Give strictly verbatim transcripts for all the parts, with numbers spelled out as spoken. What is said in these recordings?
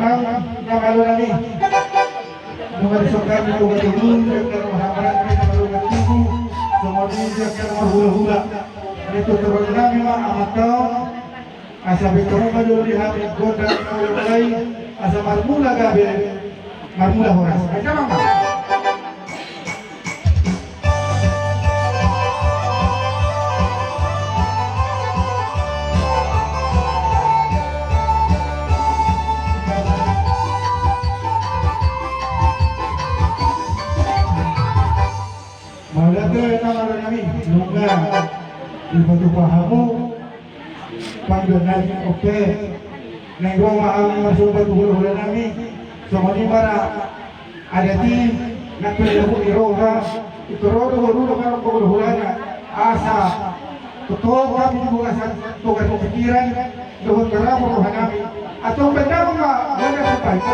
Na malo nami. Nunga disongkami tu gajah dulu, yang dalam hamaran, yang dalam tubuh, semua ini yang dalam hula-hula. Itu turun nami ma amat kau. Asa bertemu ma jolo di hami gondang mulai, asa marmula gabe, marmula horas. Aja mama. Mauliate na malo nami, nunga dipatupa hamu. Panggilan nami ope. Naeng ro ma hami marsomba tu hula-hula nami. Songon i ma ra adat i, nang pe dapot ni roha. Ingkon ro do boru dohot hula-hulana. Asa tongtong hami di bagasan togar ni pikiran dohot gabe roha nami. Antong baen damang ma gondang na baik.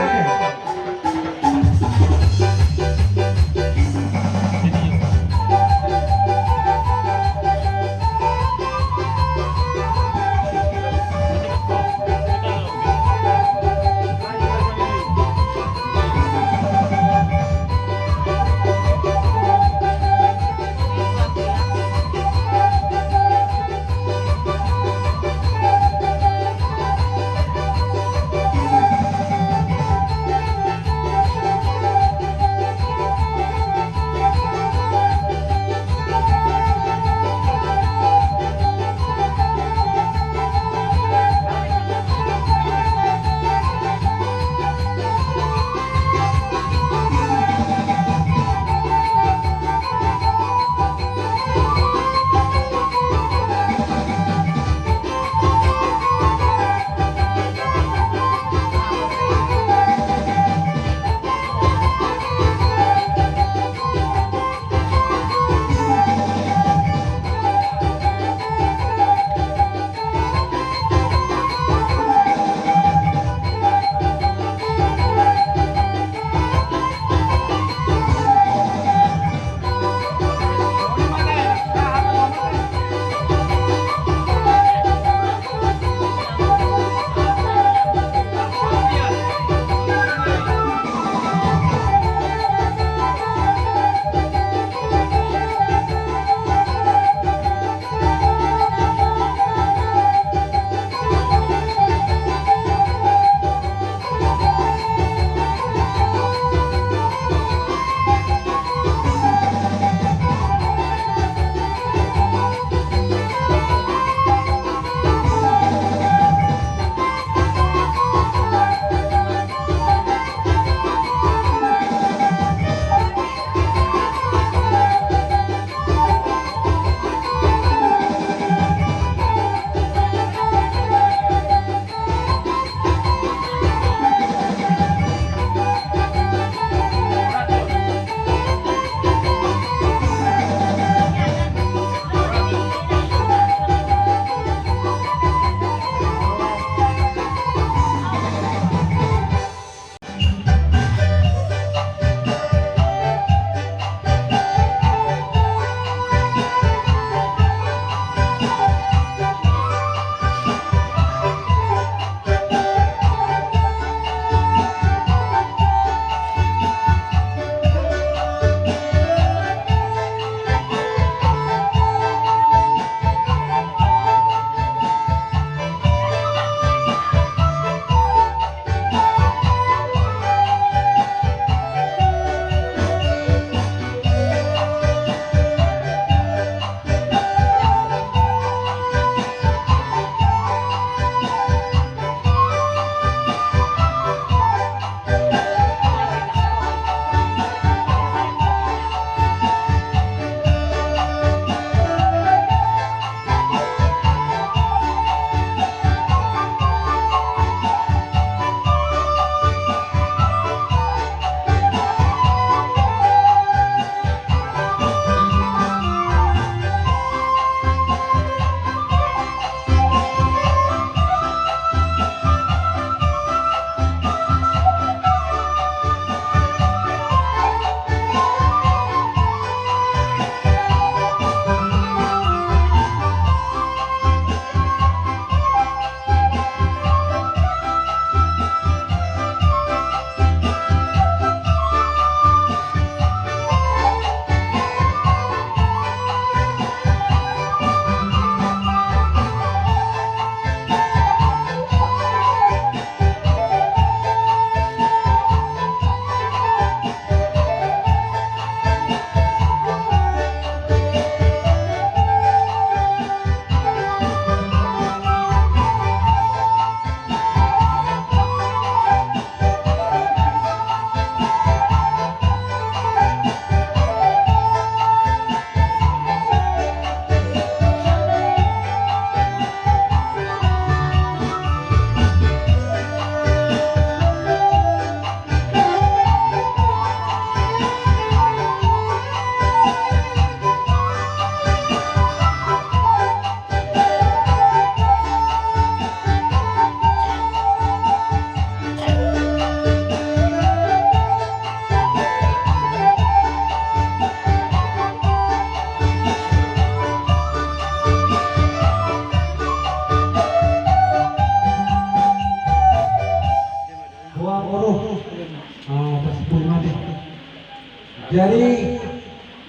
Jadi,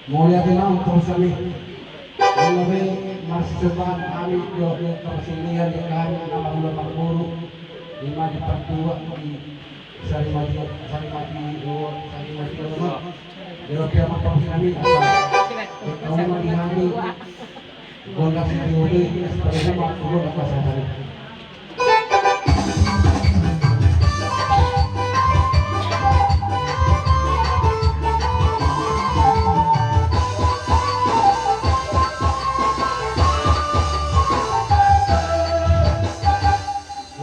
mauliate ma on tu hami. Molo be marsisombaan hami, jo, jo, kapasilian di hami, nama hula marboru, ima di patua, di Sarimati, Sarimati, Sarimati, Dewa Piama Paus hami, apa? Kamu di hami.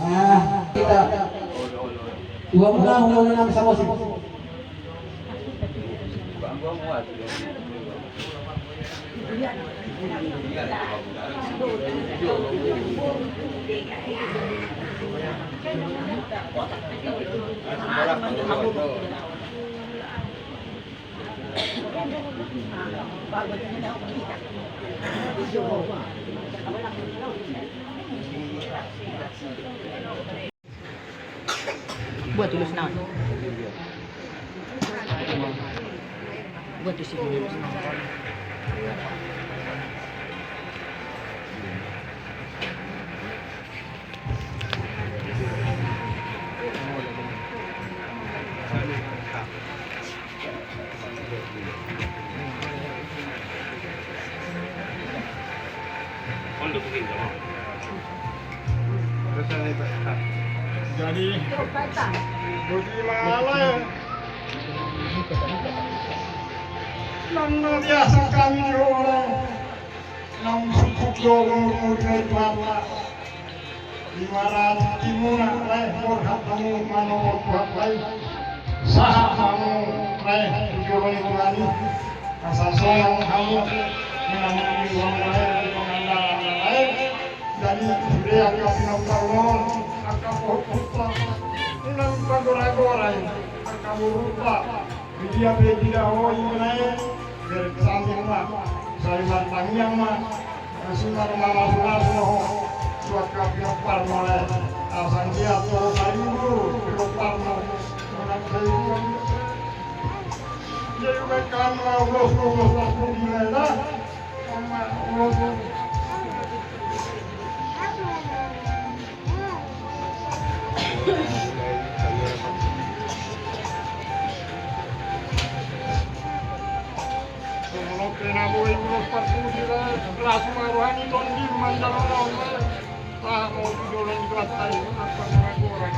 Nah, kita. Dua menang, dua menang sama sih. Buat tulis nama. Buat tulis nama. Jadi, boti malai. Nang biasa kami di orang. Nang sukuk do umurmu di mata. Di mana timuna lae, borhat hamu manopot buat lae. Sahat hamu lae, tu jolo ni Tuhan i. Asa sonang hamu, menang di ruang lae, di pangandaran lae. Jadi, sude angka pinompar on, angka pohut huta. Unang pagora-gora i, angka boru huta. Di dia pe didahoi lae, berek sambing ma, sai martangiang ma. Sunar ma lasu-lasu ho, suat ka pinompar mole. Asa dia to paling dulu pinompar mo. Anak saya itu. Dia juga kan mau ulos-ulos waktu di mana? Sama ulos. Songon on pe na boi ulos parpudi lae, langsung ma roha ni tondi manjalo laon lae. Taha ma uju dolan gelas tai, apa na gorang.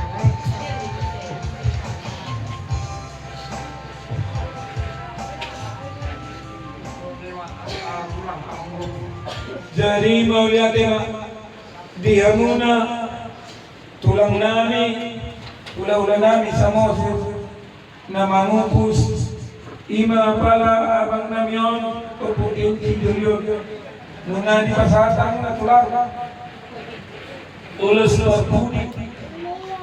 Jadi mauliate ma di hamuna tulang nami, hula-hula nami Samosir. Na mangupus, ima pala abang nami on, Ompu Inti Durion. Nunga dipasahat hamu na tulang ulos parpudi.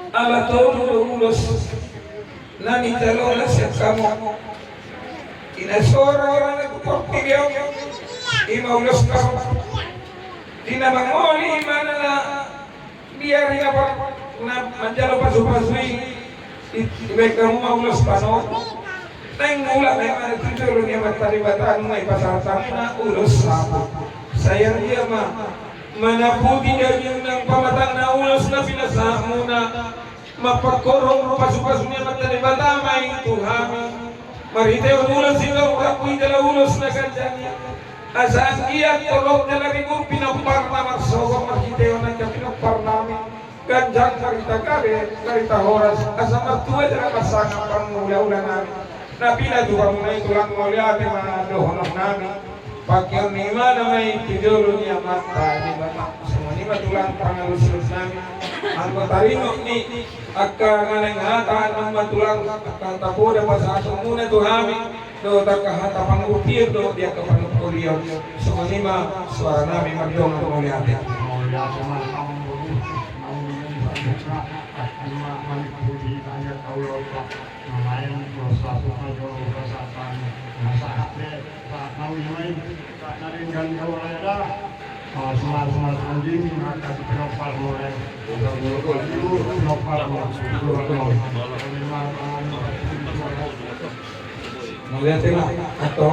Ala tolu do ulos na nijalo na sian hamu. Di na so ro-ro na tu portibi on, ima ulos hamu. Di na mangoli ima na, na Biar ia pa-, na manjalo pasu-pasu i, i, dibaen hamu ma ulos panon. Naeng mulak ma i tu jolo ni Amanta Debata, nunga dipasahat hamu na ulos saput. Sai ia ma, manapoti daging nang pamatangna ulos na pinasahatmuna, mampangkorhon pasu-pasu ni Amanta Debata ma i tu hami. Marhitehon ulos i do rap hujalo ulos na ganjang i. Asa anggiat tolop jala ribur pinomparna marsogot marhitehon angka pinomparnami. Ganjang barita gabe, barita horas, asa martua jala marsangap pangula-ula nami. Na pinatupa muna i tulang, mauliate ma dohonon nami. Pangkeon ni imana ma i tu jolo ni Amanta Debata. Songon i ma tulang pangalusion nami. Anggo taringot ni angka na naeng hata, angka tulang, angka tapoda pasahatonmuna tu hami. Dohot angka hata pangurupion dohot di angka panungkolion. Songon i ma suara nami, mardongan mauliate. Mauliate ma, mauliate ma, mauliate ma. Ima mangipudi ayat Allah, Pak. Mamaen dosa suka jolo dosa satan. Masa hate, Pak, mau main, Pak, na denggan kau reda. Mas, mas, mas, anjing, maka di pinompar mo, eh. Pinompar mo, pinompar mo. Mauliate ma, ato.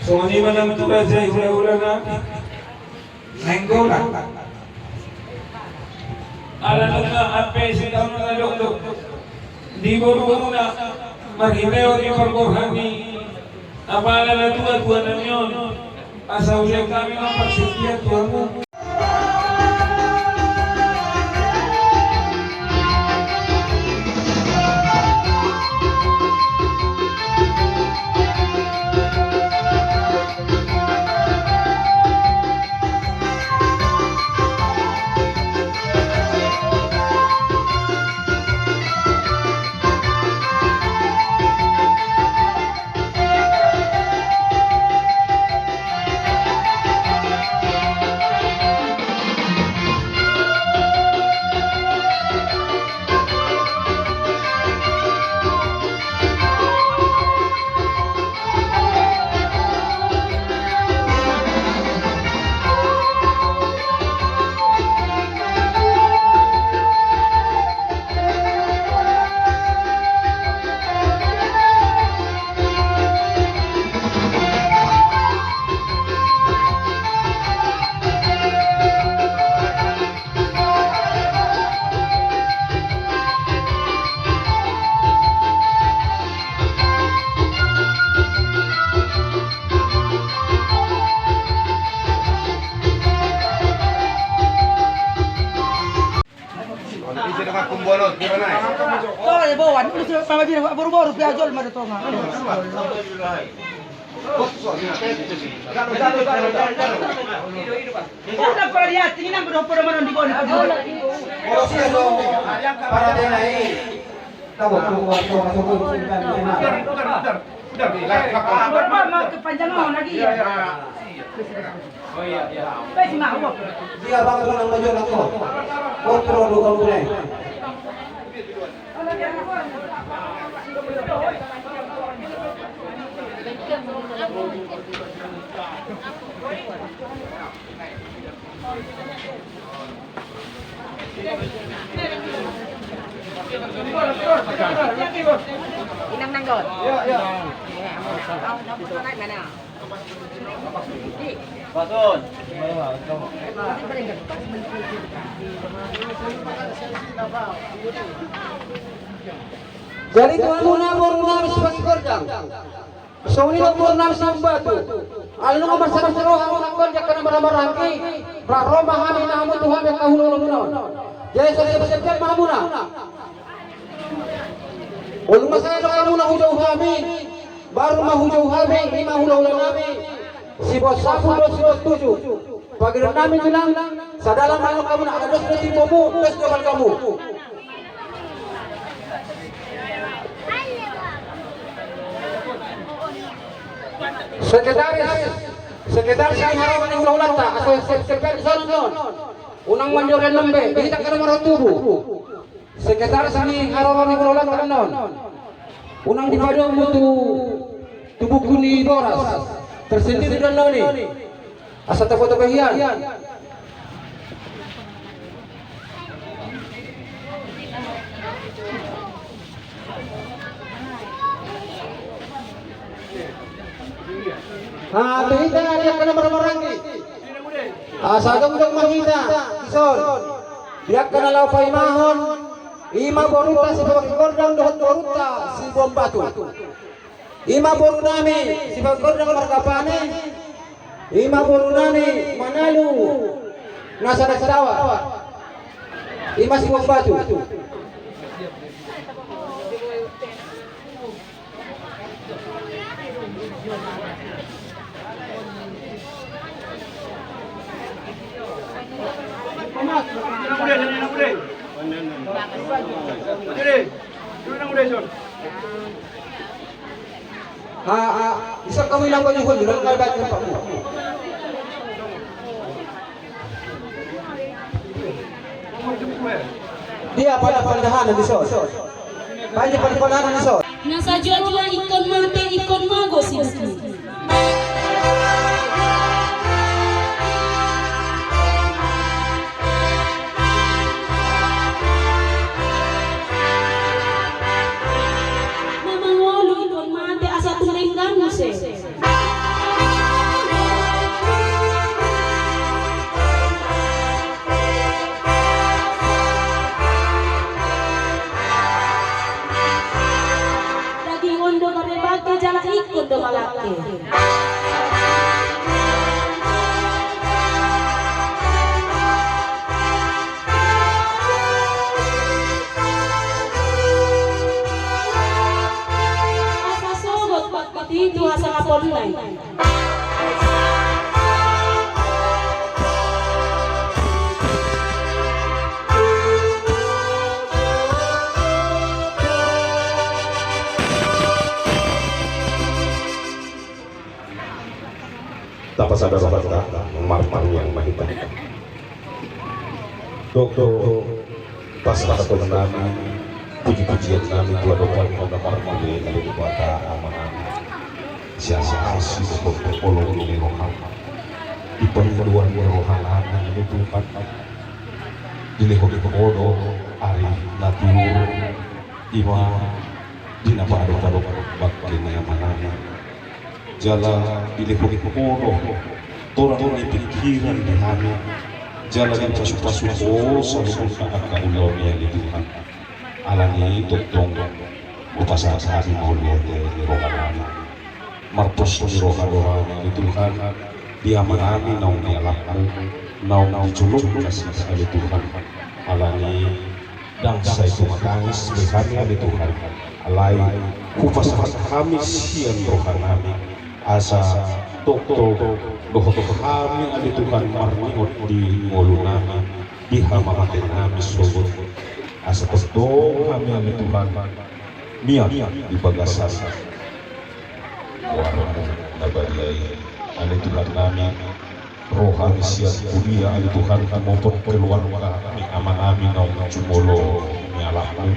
Songon i ma nang tu raja i hula-hula na. Nainggolan. Ala nunga ampe sitaon na dokdok di boru-boruna marhitehon ni parborhat ni apala na tua-tua nami on. Asa ulaon hami ma partingkian tu hamu. Dia bang tu nang majo nang ko. Kontrol do kamu ne. Inang nang don. Mana? Jadi tu hamuna boru nami Sipangkordang. Songon i do boru nami Sibombatu. Ala nunga marsada roha hamu nangkin di angka na marhahamaranggi. Rap ro ma hami na hamu tu hami angka hulahulamuna on. Jadi so siap-siap ma hamuna. Olo ma sai do hamuna hujou hami. Baru ma hujou hami, i ma hulahula nami. Siboan sapulu dohot siboan tujuh. Pangidoan nami tulang, sada dalan ma hamu, ala dos do timbomu, dos do balgamu. Sekretaris, sekretaris ni haroro ni hulahulanta, aso siap-siap ma di son annon. Unang mandok annon be, di hita angka na marhon tubu. Sekretaris ni haroro ni hulahulanta annon. Unang dipadomu tu tubuku ni boras. Tersendiri do annon i. Asa tabo-tabo hian. Nah, tu hita di angka na marhahamaranggi. Asa jongjong ma hita di son. Di angka na laho paimahon, i ma borunta Sipangkordang dohot borunta Sibombatu. I ma boru nami Sipangkordang marga Pane. I ma boru nami Manalu na sada Sitawa. I ma Sibombatu. Ah, ah, bisa kami lakukan juga, bilang kalau baca tempatmu. Dia pada pandahan di so. Pada pandahan di so. Na sajolo ingkon mate, ingkon mago si Bukit. Alake. Asa sogot bakti tu hasangaponna i. Tapasada rohanta, martangiang ma hita. Dokdok pasahaton nami, puji-pujian nami tu adopan na marmune ale Debata Amanami. Sian asi dohot holong ni roham, di pangidoan ni rohanami ale Tuhan, dilehon Ho do ari na tiur, i ma di na paadop-adop bangke ni amanami. Jala dilehon Ho do torang ni pingkiran di hami, jala dipasu-pasu Ho saluhutna angka ulaon i ale Tuhan. Alani i tongtong hupasahat hami mauliate ni rohanami. Marpos ni roha do hami ale Tuhan di amanami naung nialapmu, naung dijolok nasida ale Tuhan. Alani i ndang sai tumatangis be hami ale Tuhan, alai hupasahat hami sian rohanami, asa tongtong dohot hami ale Tuhan marningot di ngolunami, di hamamatenami sogot, asa tongtong hami ale Tuhan mian di bagasan goarmu na badia i. Ale Tuhannami, ro hami sian huria ale Tuhan, tumopot keluarga ni amanami naung jumolo nialapmu,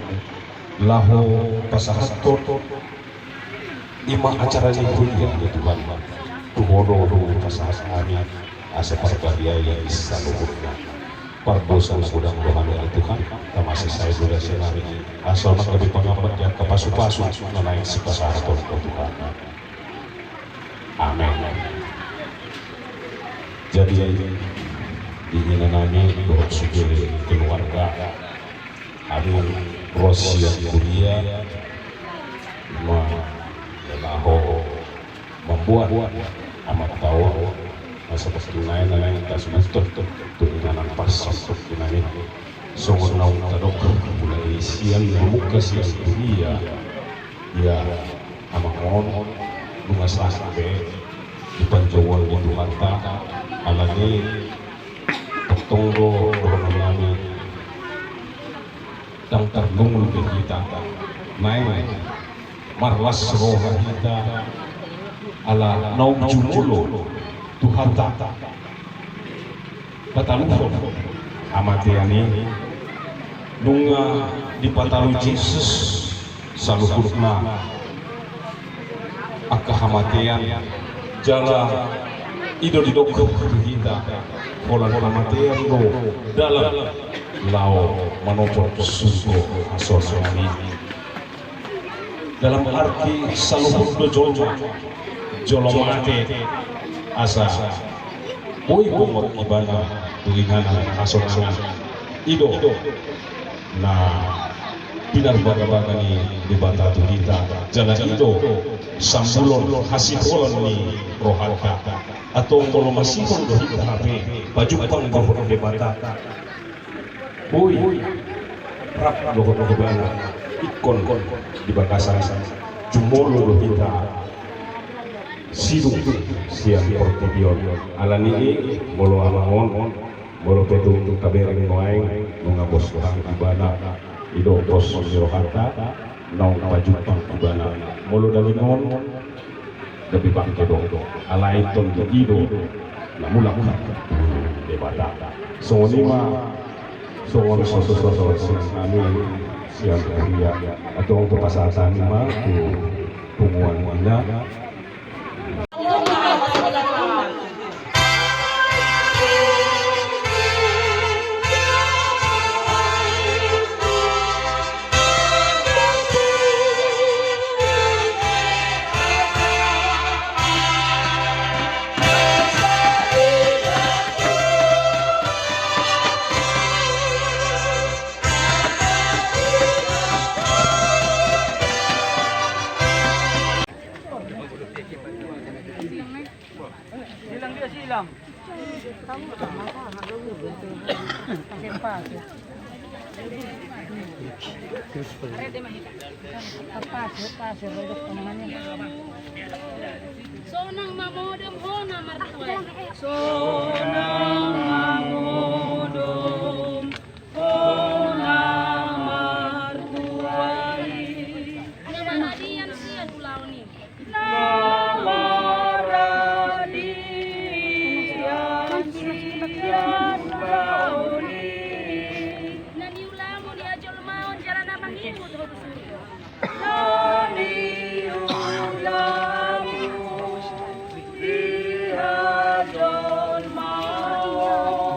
laho pasahathon i ma acara ni huria ale Tuhan. Tu Ho do hupasahat hami asa parbadiai saluhutna. Pardosa na godang do hami ale Tuhan, tama sai do dasinami, asa unang gabe pangambat di angka pasu-pasu na naeng sipasahaton Ho Tuhan. Amen. Jadi di inanami dohot sude keluarga, hami ro sian huria ma laho mamboan amanta on, na sapertina i na naeng tasubuthon tu inganan parsaoran i. Songon naung tadok, mulai sian mamungka sian huria, ia amang on nunga sahat be dipanjouon ni Tuhanta. Alani i tongtong do dohononnami, ndang tarlungun be hita, naeng marlas roha hita ala naung jumolo Tuhanta pataluhon hamatean i. Nunga dipatalu Jesus saluhutna angka hamatean, jala i do didok tu hita, holan hamatean do dalan laho manopot surgo hasonangan i. Dalam arti saluhut do jolma, jolo mate asa boi bongot ibana tu inganan hasonangan. I do na pinarbagabaga ni Debata tu hita, jala i do sambulon hasiholan ni rohanta. Antong molo masihol do hita hape pajumpang dohot Debata, boi rap dohot ibana ingkon di bagasan jumolo do hita sidung sian portibi on. Alani i molo amang on, molo pe tung tabereng nuaeng nunga bos hang ibana, i do bos ni rohanta naung pajumpang ibana. Molo dalan on gabe bangke do, alai tong do i do na mulak tu Debata. Songon i ma songon sosososo sian hami sian huria. Antong hupasahat hami ma tu punguan ina. Sonang mamodom hona martua i. Sonang mamodom hona martua i. Na maradian sian ulaon i. Na maradian sian ulaon i. Na niulamu di hajolmaon jala na mangihuthon surgo. Na niulamu di hajolmaon jala na mangihuthon.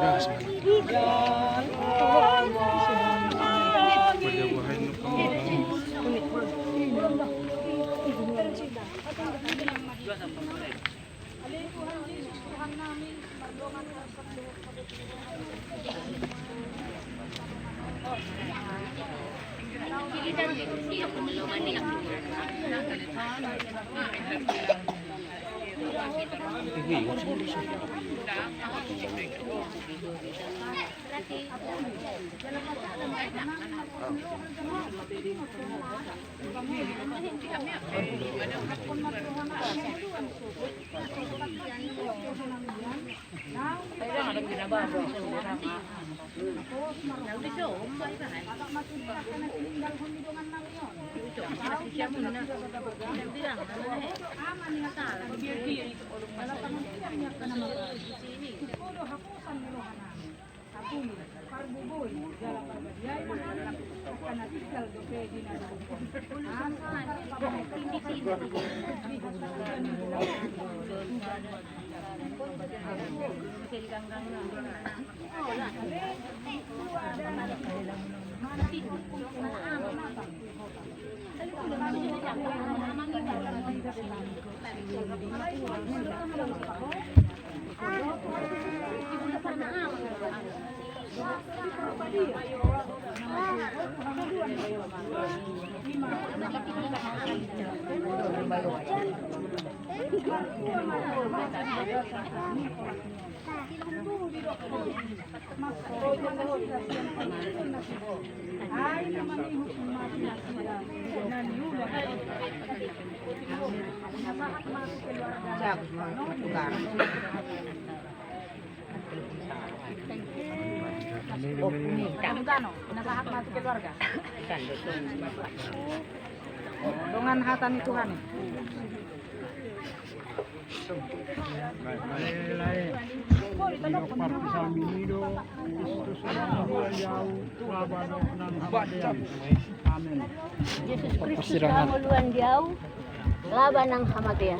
Tapi parbubui jala parbadiai ma hami, angka na tinggal dope di na dongkon. Asa pamungkiri di hasuhuton ni Tuhan. Dongan hata ni Tuhan i. Jesus Kristus hangoluan di ahu, laba nang hamatean.